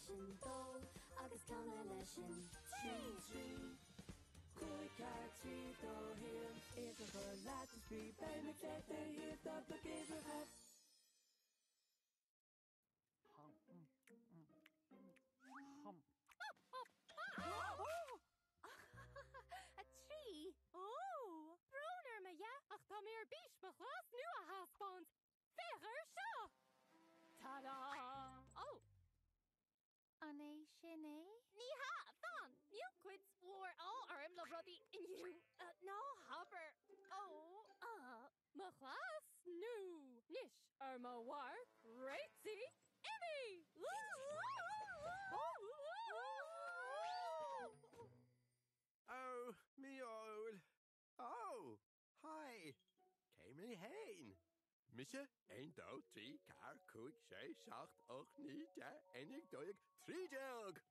leis an dó agus canadh leis an 3. 3, 5, 4, 3, 2, 1, Iad a chur leat is brí, beidh muid le do thaobh do do uimhreacha. 3. Ó! Brón orm, a Dhea, ach tá mé ar bís mo chleas nua a thaispeáint! Féach air seo! Ta-da! Ó! An é sin é? Ní hea! Fan! Níl cuid mhór ádh orm le rudaí inniu. Ná habair! Ó! Mo chleas nua! Anois, ar mo mharc, réitigh, imigh! Ó, mí-ádhúil. Ó, haigh. Cé mé fhéin? Mise, 1, 2, 3, 4, 5, 6, 7, 8, 9, 10, 11, 12, 13!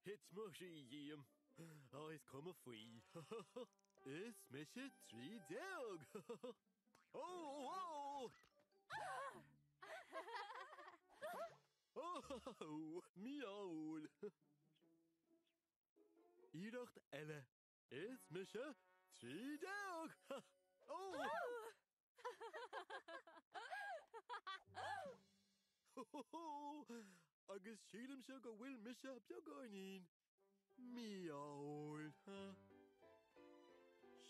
Thit mo chroí díom. Ó, is cuma faoi. Is mise 13! Ó, ó! Ó, mí-ádhúil. Iarracht eile. Is mise 13! Ó! Agus sílimse go bhfuil mise beagáinín mí-ádhúil.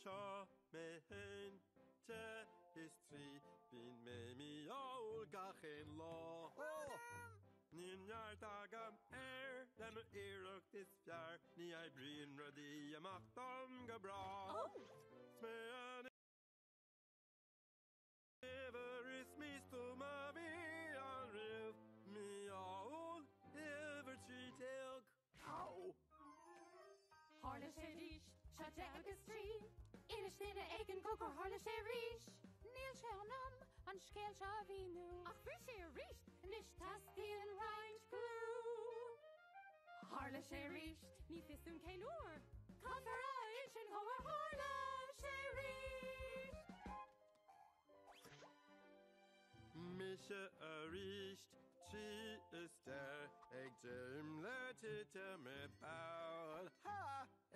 Seo mé féin, deich is trí, bíonn mé mí-ádhúil gach aon lá. Níl neart agam air le m'iarracht is fearr, ní oibríonn rudaí amach dom go breá. 'S mé an uimhir is místuama a bhí ann riamh, mí-ádhúil, uimhir 13. Au! Tharla sé arís, seo deich agus trí. Inis duine éigin dom gur tharla sé arís. Níl sé in am an scéal seo a mhíniú. Ach bhris sé arís, anois teastaíonn roinnt gliú. Tharla sé arís, ní fios dúinn cén uair. Caithfear a insint dhó ar tharla sé arís. Mise arís, 3 is 10, ag dréim le titim i bpoll. Ha!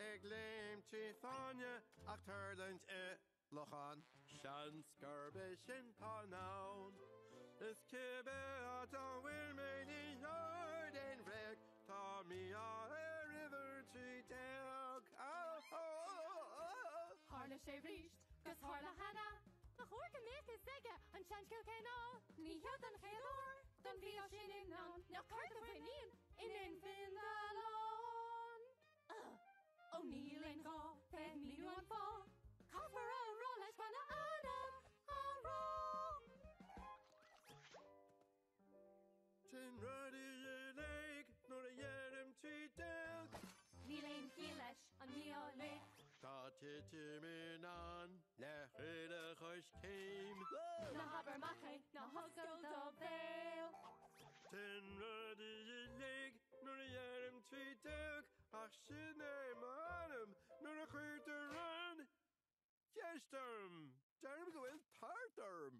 Ag léim trí fáinne ach tuirlingt i lochán. Seans gurb é sin tá in ann. Is cibé áit a bhfuil mé ní dhearnadh aon bhréag, tá mí-ádh ar uimhir 13. Tharla sé arís, 'gus tharla cheana. Ba chóir go mbeadh fhios aige an seanscéal céanna. Ní heo don chéad uair don mhí-ádh sin in ann nach cur do mhuinín in infindealán. Ó níl aon ghá bheith ag míniú an fáth. Caithfear a rá leis gan a ainm a rá. Téann rudaí uilig nuair a dheirim 13. Níl aon chiall leis an mí-ádh uilig. Tá titim i ndán le chuile choiscéim. Ná habair amach é, ná hoscail do bhéal. Téann rudaí uilig nuair a dheirim 13 ach sin é m'ainm nuair a chuirtear an cheist orm. Deirim go bhfuil tart orm.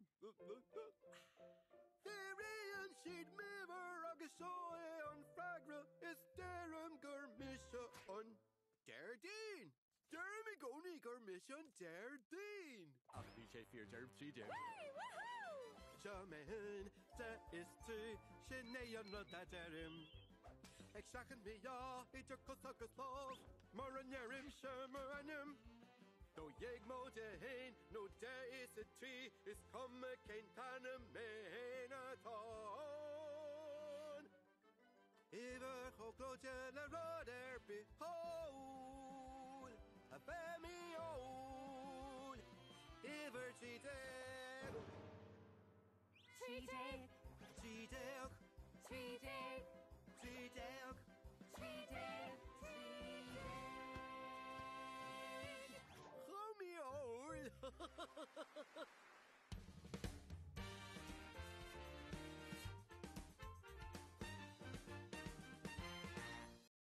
Fiafraíonn siad m'uimhir agus seo é an freagra is deirim gur mise an Déardaoin! Deirim i gcónaí gur mise an Déardaoin! Ach níl sé fíor, deirim 13. Seo mé féin, deich is trí, sin é an rud a deirim. Ag seachaint mí-ádh idir cos agus lámh, mura ndeirimse m'ainm. 12 móide haon nó deich is a trí, is cuma cén t-ainm mé fhéin atá ann. Uimhir chomh gleoite le rud ar bith ádhúil, a bheith mí-ádhúil. Uimhir 13. 13. 13. 13. 13. 13. 13. Chomh mí-ádhúil!